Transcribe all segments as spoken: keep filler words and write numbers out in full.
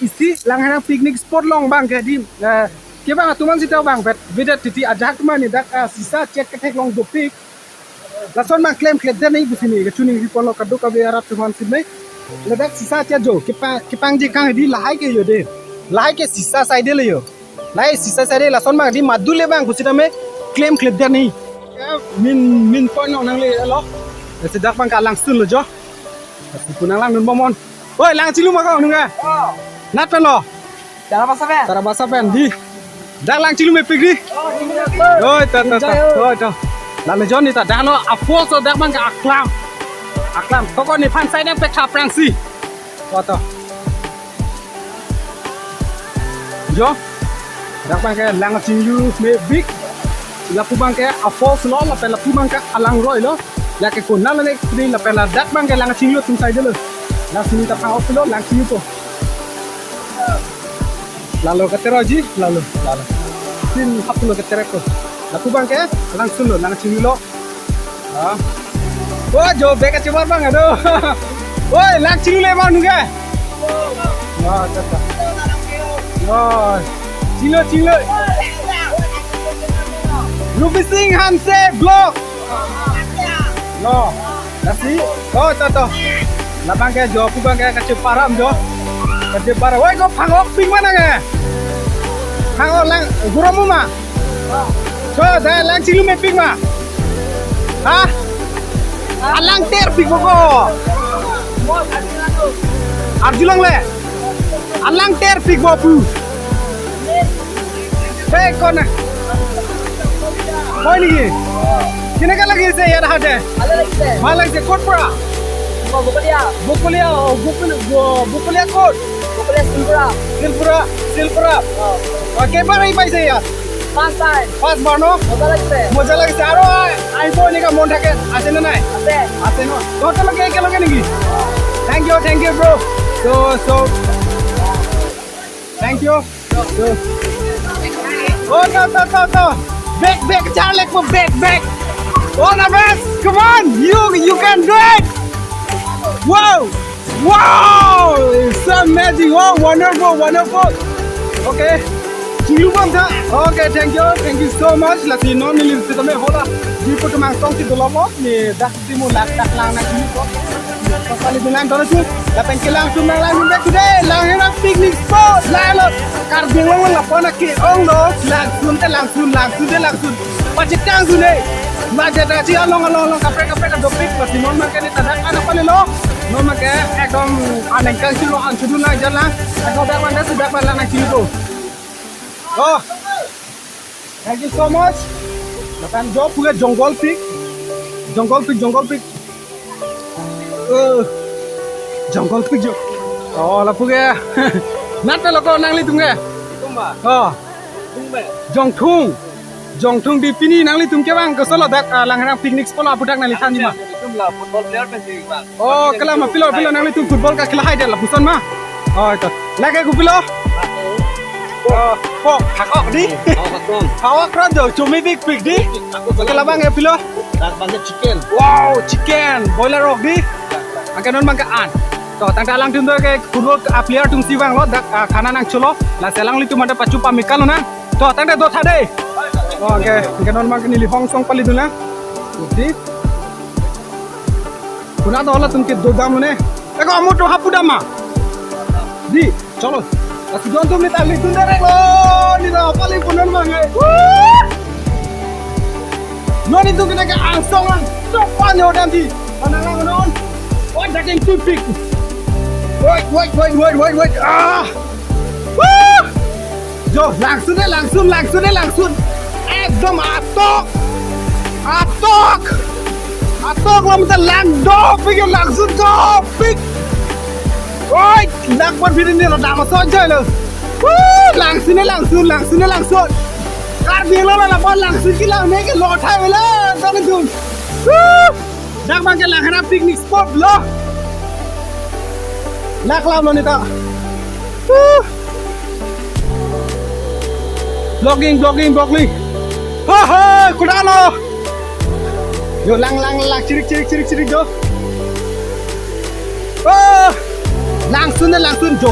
Isi Langherang picnic spot along abang ke di, eh, kevang atum an sita abang vet, vedet titi ajahak atum an ni dak, ah, sisa chet ketheklong dopik. Lason abang klemkledet nangji pusi neli kachiningri ponlo kadokave arat atum an sitame. Ladak sisa chet jo, kepa-, kepangji kang di lahai ke jo de. Lahai ke sisa side le jo. Lahai sisa side lason abang di madu le abang pusitame klemkledet nangji. Ya, main, main point along nanglelo. Lasi dak abang ke langsunlo jo. Lasi pu nanglangdun bomnon. Oi, lang chinglu ma ko nung ke? Oh. Nat pen lo? Tarabasa pen. Tarabasa pen di. Dak lang chinglu mepik di. Oh, chinglu mepik. Oi, ta, ta, ta. Enjoy, oh. Oi, ta. Lalo jo neli ta dak lo a-falls lo dak abang ke aklam. Aklam. Toko nephan side nangpek tha prangsi. Oi, ta. Jo. Dak abang ke lang chinglu mepik. Lapu abang ke a-falls lo, lapen lapu abang ke alangroi lo. Lake konat lo ne pri lapen ladak abang ke lang chinglu atum side lo. Lasi neli ta phang-ok lo lang chinglu ko. Lalo keter ji, lalo, lalo. Sin hap lo keter ko. Lapu abang ke langsunlo, lang chinglu lo. Ah. Oh, jo bag kachebar abang ado. Oi, lang chinglu le abang nung ke. Oh, ta, ta. Oh, chinglu, chinglu. Ruby Singh Hanse vlog. No. Lasi. Oh, to, to. Labang ke jo, pu abang ke kacheparam jo. Kacheparam. Oi, ko phang-ok pik ma nang ke? Phang-ok lang, guro mu ma? So, dak lang chinglu mepik ma? Ha? Alang ter pik bo ko. Arjulong le. Alang ter pik bo pu. Hey, kona. Hoi niki? কেনেকা লাগিছে ইয়াত আহোঁতে? ভালে লাগিছে। ভাল লাগিছে। ক'ৰ পৰা? মই বকলীয়া। বকলীয়া, অ, বকলীয়া, ব-, বকলীয়া ক'ত? বকলীয়া শিলপুৰা। শিলপুৰা, শিলপুৰা। অ। অ, কেইবাৰ আহি পাইছে ইয়াত? First time. ফাৰ্ষ্ট বাৰ ন? মজা লাগিছে। মজা লাগিছে। আৰু আ-, আহিব এনেকা মন থাকে, আছে নে নাই? আছে। আছে ন? তহঁতে লগে একেলগে নেকি? Thank you, thank you, bro. So, so, thank you. So, oh, to, to, to, to. Back, back, charlek mo, back, back. All the best. Come on, you, you can do it. Wow. Wow, it's so amazing. Oh, wonderful, wonderful. Okay. Chinglu bom tha. Okay, thank you. Thank you so much. Lasi non neli sitame hala. Di pu atum angsong si dolok ok. Neli dak si mo lak dak lang nangchinglu ko. Pali dun lang dono su. Lapen ke langsun nang lang back today. Langherang picnic spot. Lalo. Karbi Anglong lapu-an ke-ong lo. Langsun te langsun, langsun te langsun. Pachekang su ne. Majat achi along along along kaprek kaprek dopik pasi non abang ke neli ta dak an apale lo. Non abang ke ekdom anengkang chinglu an chinglu nang jalan. Ekdom dak abang dak si dak abang lang nangchinglu ko. Oh. Thank you so much. Lapen jo pu ke Jongle Peak. Jongle Peak, Jongle Peak. Eh, Jongle Peak jo. Oh, lapu ke. Nat pen lo ko nanglitum ke? Itum ba? Oh. Itum ba? Jongthung. Jongthung di pini nanglitum kevang koson lo dak, ah, Langherang picnic spot lo aputhak nangli than ji ma? Itum la football player pensi vang. Oh, kala ma pilo pilo nanglitum football kakhela hai det lapuson ma? Oh, to. Lake kopilo? Oh, pork, phak-ok di? Phak-ok kron. Phak-ok kron jo, chumi pikpik di? Oke, labang ke pilo? Dak abang ke chicken. Wow, chicken, boiler ok di? Anke non abang ke an. To, tangte alangtum do ke football a-player atum si vanglo, dak, ah, khana nangcholo. Lasi alanglitum anta pachu pamikal lo nang. To, tangte do tha de. Oh, anke, anke non abang ke neli hong song pali dun lang. Di. Konat do halatum ke dodam lo ne. Eko amo to hapu dam ma. Di, cholo. Lasi don atum neli ta lidun direct lo. Neli ta pali pu non abang ke. Woo! Non itum ke neke angsong lang. Sok pan yo dam di. Mana lang non. Wah, dak ke toothpick. Wait, wait, wait, wait, wait, wait. Ah! Woo! Jo, langsun de, langsun, langsun de, langsun. Ekdom atok. Atok. Atok lo mate lang dopik, langsun dopik. Oi, langpon birin ni lo dam so enjoy lo. Woo, langsun de, langsun, langsun de, langsun. Karbi lo lo, langpon langsun kelang me ke lo thai vela, dong dun. Woo! Dak abang ke Langherang picnic spot lo. Lak lam lo neli ta. Huh. Vlogging, vlogging, vlogging. Ha ha, kuda lo. Jo lang lang lang, chirik chirik chirik chirik jo. Oh, langsun de, langsun jo.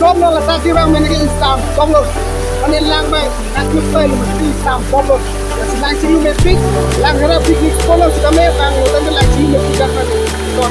Dom lo, la ta jirang mene ke isam dom lo. Mane lang bai, nang kut bai lo mesti isam dom lo. Lasi lang chinglu mepik, lang hera picnic spot lo sitame, lang lo tangke lang chinglu mepik kan. To kan